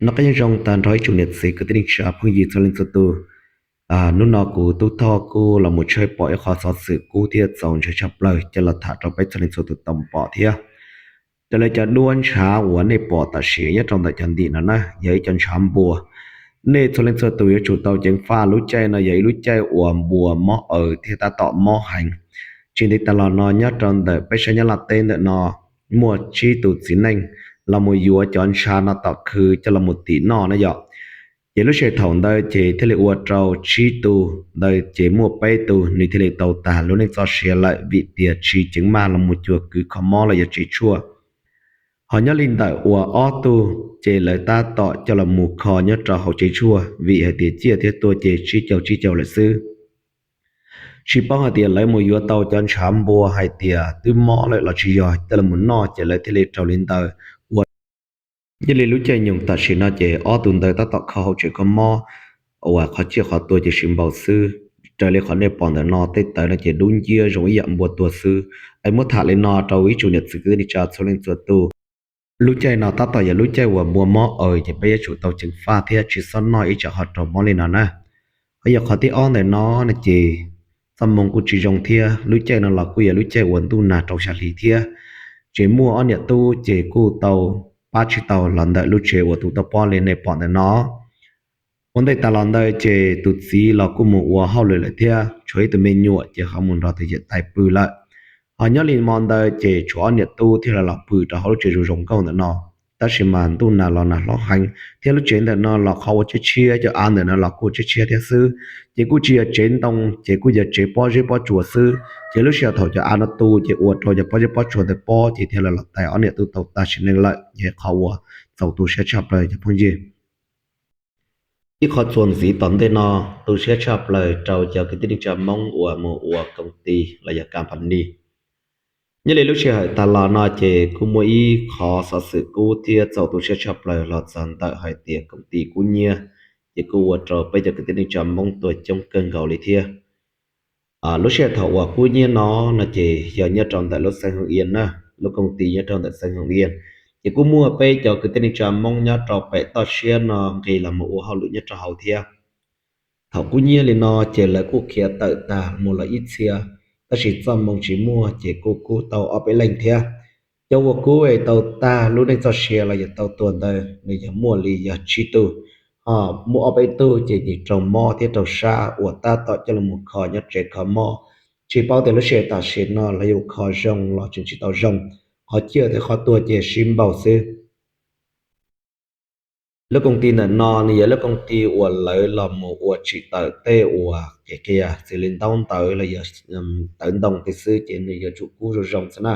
Noj qab nyob zoo tag nrho ib tsoom niam txiv kwv tij neej tsa phooj ywg txhua leej txhua tus. Hnub no kuv Tub Thoj kuj los mus tshawb pom ib qhov xov xwm kub thiab txaus ntshai tshaj plaws coj los tham rau peb txhua leej txhua tus tau pom thiab. Raws li cov duab ntshav uas nej pom tam sim nyob rau ntawm cov ntim no na yog ib cov ntshav npua. Nej txhua leej txhua tus yuav tsum tau ceev faj, lub caij no yog ib lub caij uas npua mob aws thiab tab tom mob heev. Tsis ntev tas los no nyob rau ntawm peb sab Nyab Laj teb ntawm no muaj tsib tus txiv neej los mus yuav cov ntshav no tom khw coj los mus tim noj na yom. Ces lub sij hawm thaum ntawd ces thiaj li ua rau tsib tus ntawd ces muaj peb tus nws thiaj li tau tag lub neej txoj sia lawm vim tias tsis ceev maj los mus cuag kwv kho mob los yog tsev tshuaj. Ho nyob li ntawm uas ob tug ces lawv tab tom coj los mus kho nyob rau hauv tsev tshuaj vim hais tias ciaj thiab tuaj ces tsib caug tsib caug lawm xwb. Tsis paub hais tias lawv mus yuav tau cov ntshav npua hais tias twb mob lawm los tsis yog coj los mus noj ces lawv thiaj li raug li ntawd ua. Nyob li lub caij nyoog tam sim no ces ob tug ntawd tab tom kho hauv tsev kho mob uas qhov ciaj qhov tuag ces sib npaum xwb. Raws li qhov nej pom ntawm no tej tawv no ces dub nciab zoo ib yam npua tuag xwb. Es muab tham li no rau ib tsoom niam txiv kwv tij neej tsa txhua leej txhua tus, lub caij no tab tom yog lub caij uas npua mob aws ces peb yuav tsum tau ceev faj thiab tsis txhob noj ib tsam ho raug mob li no na. Ho yog qhov thib ob ntawm no no ces txoj hmoo kuj tsis zoo thiab, lub caij no los kuj yog lub caij uas ntuj nag rau xya hli thiab. Ces muaj ob niam tub ces kuj tau pab tsis tau los ntawm lub tsev uas tus tau pob li nej pom ntawm no. Ua ntej tas los ntawd ces tus txiv los kuj mus ua hauj lwm lawm thiab tshuav ib tug me nyuam ces ho mus nrog tus yawm tais pw lawm. Ho nyob li hmo ntawd ces tshuav ob niam tub thiaj li los pw rau hauv lub tsev zoo zoo nkauj ntawm no. Tab sis mas ntuj nag los nag hlob heev thiab lub tsev ntawm no los qhov ua tshiab tshiab, cov av ntawm no los kuj tshiab tshiab thiab xwb. Ces kuj tsis yog tsev ntoo, ces kuj yog tsev pob zeb pob tsuas xwb. Ces lub sij hawm thaum cov av no tu ces ua rau cov pob zeb pob tsuas ntawd pob ces thiaj li los tais ob niam tub tau tag sim neej lawm, yog qhov uas txaus tu siab tshaj plaws cov phooj ywg. Ib qhov txuas ntxiv tom ntej no tu siab tshaj plaws rau cov kwv tij neej tsa Hmoob uas mus ua koom ti los yog company. Nyob li lub sij hawm tas los no ces kuj muaj ib qhov xov xwm kub thiab txaus tu siab tshaj plaws los txog ntawm hais tias koom ti kub nyiab, ces kuj ua rau peb cov kwv tij neej tsa Hmoob tuag coob kawg nkaus li thiab. Lub sij hawm thaum uas kub nyiab no no ces yog nyob rau ntawm lub xeev Hwm Iab na, lub koom ti nyob rau ntawm xeev Hwm Iab. Ces kuj muaj peb cov kwv tij neej tsa Hmoob nyob rau pem toj siab no nqis los mus ua hauj lwm nyob rau hauv thiab. Thaum kub nyiab li no ces lawv kuj khiav tawm tag mus lawm ib txhia, tab sis txoj hmoo tsis muaj ces kuj kub tau ob peb leej thiab. Cov uas kub es tau tag lub neej txoj sia los yog tau tuag ntawd nws yog muaj li yog tsib tug, ho muaj ob peb tug ces nws raug mob thiab raug sab uas tab tom coj los mus kho nyob tsev kho mob. Tsis paub tias lub sij hawm tam sim no lawv yuav kho zoo los tseem tsis tau zoo, qhov ciaj thiab qhov tuag ces sib npaug xwb. Lub koom ti ntawm no nws yog lub koom ti uas lawv los mus ua tsim tawm tej uas kev qhia xws li ntaub ntawv los yog tawv ntoo tej xwb ces nws yuav tsum kub zoo zoo xwb na.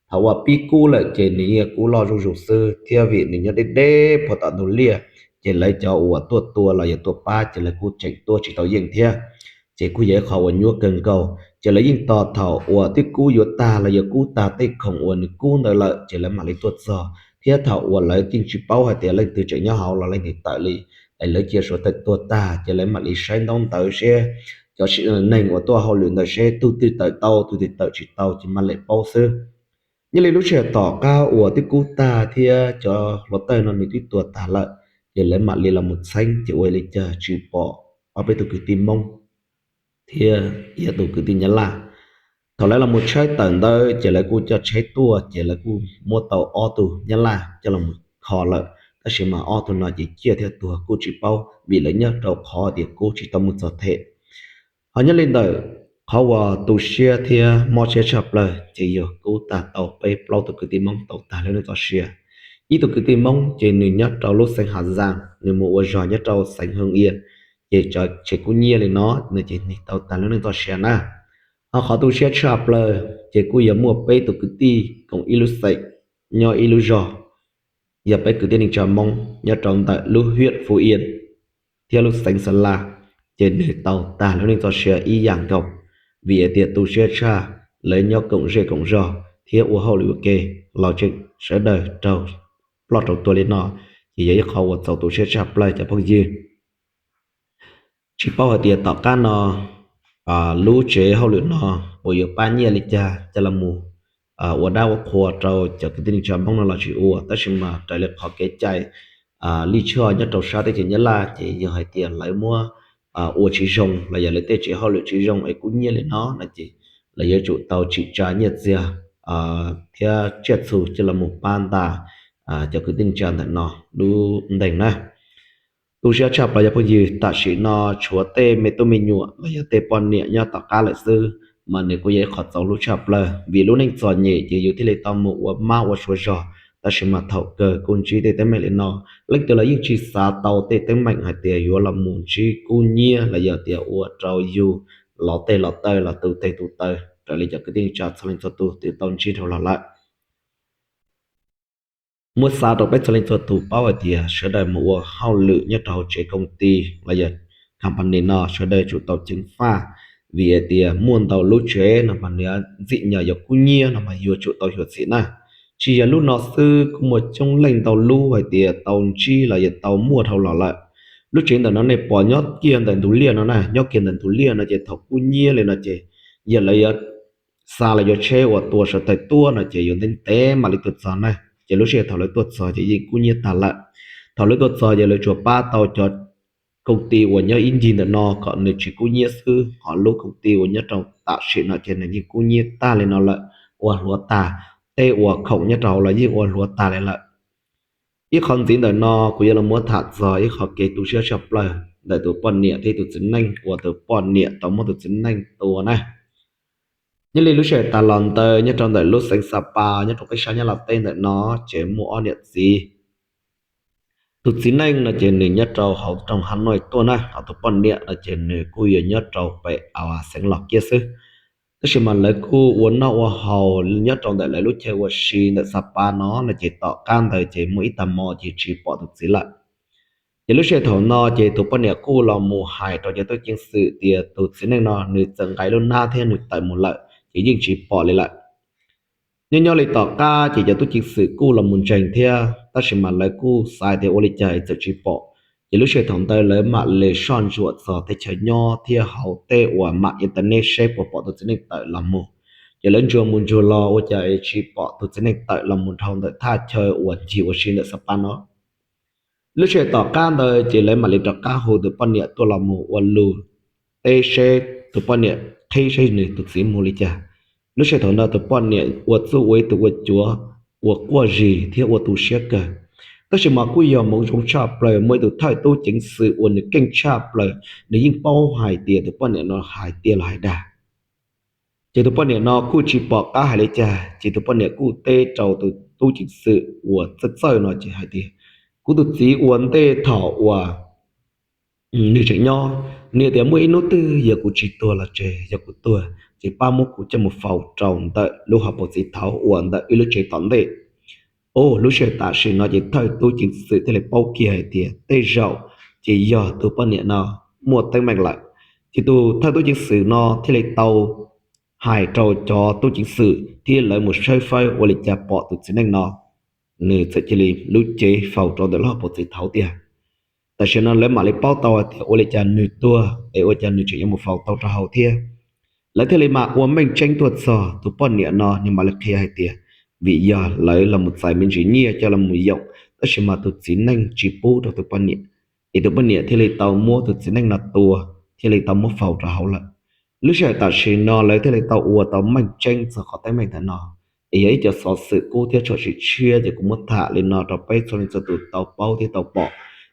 Thaum uas pib kub lawm ces nws yeej kub loj zuj zus xwb thiab vim nws nyob deb deb puag tom ntug liaj, ces lawv cov uas tuaj tua los yog tuaj pab ces lawv kuj tseem tuaj tsis tau yeej thiab. Ces kuj yog ib qhov uas nyuaj kawg nkaus, ces lawv yeej tos thaum uas twb kub yuav tag los yog kub tag tej khoom uas nws kub ntawd lawm ces lawv mam li tuaj txog, thiab thaum uas lawv yeej tsis paub hais tias leej twg tseem nyob hauv los leej twg tawm li, es lawv cia suav tawm tuag tag ces lawv mam li saib ntaub ntawv seb cov neeg uas tuaj hauj lwm ntawd seb tus twg tawm tau tus twg tawm tsis tau ces mam li paub xwb. Nyob li lub sij hawm tom qab uas twb kub tag thiab cov hluav taws no nws twb tuag tag lawm, ces lawv mam li los mus txheeb ces ua li cas tsis pom ob peb tus kwv tij Hmoob thiab ib tus kwv tij Nyab Laj. Thaum lawv los mus tshawb tawm ntawd ces lawv kuj coj tsheb tuaj ces lawv kuj muab tau ob tug Nyab Laj coj los mus kho lawm, tab sis mas ob tug no ces ciaj thiab tuag kuj tsis paub vim lawv nyob rau qhov tias kub tsis tau mus txog them. Ho nyob li ntawm qhov uas tu siab thiab mob siab tshaj plaws ces yog kub tag tau peb plaub tus kwv tij Hmoob tau tag lub neej txoj sia. Ib tus kwv tij Hmoob ces nws nyob rau lub xeev Hav Zaas, nws mus ua zog nyob rau xeev Hwm Iab, ces tsev kub nyiab li no no ces nws tau tag lub neej txoj sia na. Ho qhov tu siab tshaj plaws ces kuj yog muaj peb tus kwv tij koom ib lub xeem nyob ib lub zog, yog peb kwv tij neej tsa Hmoob nyob rau ntawm lub hiam Fuj Iab thiab lub xeev Xa Las, ces nws tau tag lub neej txoj sia ib yam nkaus, vim hais tias tu siab tshaj, lawv nyob koom zej koom zog thiab ua hauj lwm ua ke los tseem sawv daws raug ploj raug tuag li no, ces yog ib qhov uas txaus tu siab tshaj plaws cov phooj ywg. Tsis paub hais tias tom qab no lub tsev hauj lwm no puas yuav pab nyiaj li cas coj los mus ua dab ua qhua rau cov kwv tij neej tsa Hmoob no los tsis ua, tab sis mas raws li qhov kev cai lij choj nyob rau sab teb chaws Nyab Laj ces yog hais tias lawv muab ua tsis zoo los yog lawv tej tsev hauj lwm tsis zoo es kub nyiab li no no ces lawv yuav tsum tau tsim tsa nyiaj txiag thiab tsiaj txhu coj los mus pab nta cov kwv tij neej tsa ntawm no lub ntees na. Tu siab tshaj plaws yog phooj ywg, tam sim no tshuav tej me tub me nyuam los yog tej poj niam nyob tom qab lawm xwb, mas nws kuj yog ib qho txaus hlub tshaj plaws vim lub neej txom nyem ces yus thiaj li tau mus ua mab ua suav zog. Tab sis mas thaum kawg kuj ntsib tej teeb meem li no, leej twg los yeej tsis xav tau tej teeb meem hais tias yuav los mus ntsib kub nyiab los yog tias ua rau yus los tej los taw los tu teg tu taw raws li cov kwv tij neej tsa txhua leej txhua tus twb tau ntsib dhau los lawm. Muab xav rau peb txhua leej txhua tus paub hais tias sawv daws mus ua hauj lwm nyob rau hauv tsev koom ti los yog company no sawv daws tsum tau ceev faj, vim hais tias muaj ntau lub tsev no mas nws ntxim nyog yog kub nyiab no mas yuav tsum tau xyuam xim na. Tsis yog lub no xwb, kuj muaj coob leej ntau lub hais tias tau ntsib los yog tau muaj dhau los lawm. Lub tsev ntawm no nej pom nyob kiag ntawm ntug liaj no na, nyob kiag ntawm ntug liaj no ces thaum kub nyiab li no ces yog lawv yuav xa los yuav tsheb uas tua sawv daws tuaj no ces yuav ntev ntev mam li tuaj txog na. Ces lub sij hawm thaum lawv tuaj txog ces yeej kub nyiab tag lawm. Thaum lawv tuaj txog ces lawv tsuas pab tau cov koom ti uas nyob ib ncig ntawm no kom nws tsis kub nyiab xwb, ho lub koom ti uas nyob rau tam sim no ces nws yeej kub nyiab tag li no lawm, ua hluav tag. Tej uas khoom nyob rau hauv los yeej ua hluav tag li lawm. Ib qho ntxiv ntawm no kuv yuav los muab tham txog ib qho kev tu siab tshaj plaws ntawm tus poj niam thiab tus txiv neej uas tus poj niam tau muab tus txiv neej tua na. Nyob li lub sij hawm tas los ntawd nyob rau ntawm lub xeev Xa Pa nyob rau peb sab Nyab Laj teb ntawm no ces muaj ob niam txiv. Tus txiv neej no ces nws nyob rau hauv rooj Hav Nois tuaj na, ho tus poj niam no ces nws kuj yuav nyob rau pem xeev Los Kiab xwb. Tab sis mas lawv kuj ua noj ua haus nyob rau ntawm lawv lub chaw ua si ntawm Xa Pa no no ces tom qab ntawd ces muaj ib tag hmo ces tsis pom tus txiv lawm. Ces lub sij hawm thaum no ces tus poj niam kuj los mus hais rau cov tub ceev xwm tias tus txiv neej no nws txawm nqa lub hnab thiab nws tawm mus lawm ces yeej tsis pom li lawm. Nyob nyob li tom qab ces cov tub ceev xwm kuj los mus ntseeg thiab, tab sis mas lawv kuj xav tias ua li cas txawm tsis pom. Ces lub sij hawm thaum ntawd lawv mam li soj ntsuam txog teb chaws nyob thiab hauv tej uas mam internet seb puas pom tus txiv neej tawm los mus. Ces lawv ntsuas mus ntsuas los ua cas tsis pom tus txiv neej tawm los mus dhau ntawm thaj chaw uas ncig ua si ntawm Xa Pa no. Lub sij hawm tom qab ntawd ces lawv mam li rov qab hu tus poj niam tuaj los mus ua lus teb seb tus poj niam qhib seb nws tus txiv mus li cas. Lub sij hawm thaum no tus poj niam ua txuj ua ib tug ua cuav uas quaj zis thiab ua tu siab kawg. Tab sis mas kuj yog hmoov zoo tshaj plaws muaj ib tug thawj tub ceev xwm uas nws keej tshaj plaws, nws yeej paub hais tias tus poj niam no hais tiag los hais dag. Ces tus poj niam no kuj tsis pom qab hais li cas, ces tus poj niam kuj teb rau tus tub ceev xwm uas txawj txawj no ces hais tias, kuv tus txiv ua ntej thaum uas nws tseem nyob, nws tias muaj ib hnub twg yog kuv tsis tuag los tseg, yog kuv tuag ces pab muab kuv coj mus faus rau ntawm lub hauv paus txiv thaud uas ntawm ib lub tsev tom ntej. Lub sij hawm tam sim no ces thawj tub ceev xwm thiaj li paub kiag hais tias tej zaum ces yog tus poj niam no muaj teeb meem lawm. Ces tus thawj tub ceev xwm no thiaj li tau hais rau cov tub ceev xwm thiab lawv mus tshawb fawb ua li cas pom tus txiv neej no nws txawm cia li lub cev faus rau ntawm lub hauv paus txiv thaud tiag. Tam sim no lawv mam li paub tau hais tias ua li cas nws tuag es ua cas nws tseem yuav mus faus tau rau hauv thiab. Lawv thiaj li mam ua meej tseeb tuaj txog tus poj niam no, nws mam li qhia hais tias vim yog lawv los mus txais me ntsis nyiaj coj los mus yoom, tab sis mas tus txiv neej tsis pub rau tus poj niam, es tus poj niam thiaj li tau muab tus txiv neej no tua, thiaj li tau muab faus rau hauv lawm. Lub sij hawm tam sim no lawv thiaj li tau ua tau meej tseeb txog qhov teeb meem ntawm no. Es yog ib co xov xwm kub thiab tshwm sim tshiab ces kuv muab tham li no rau peb txhua leej txhua tus tau paub thiab tau pom.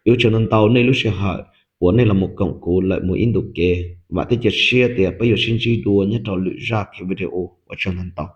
Yuav ua tsaug ntau ntau nej lub sij hawm uas nej los mus koom kuv lawm mus ib ntu kev, vam thiab cia siab tias peb yuav sib ntsib dua nyob rau lwm zaj video. Ua tsaug ntau ntau.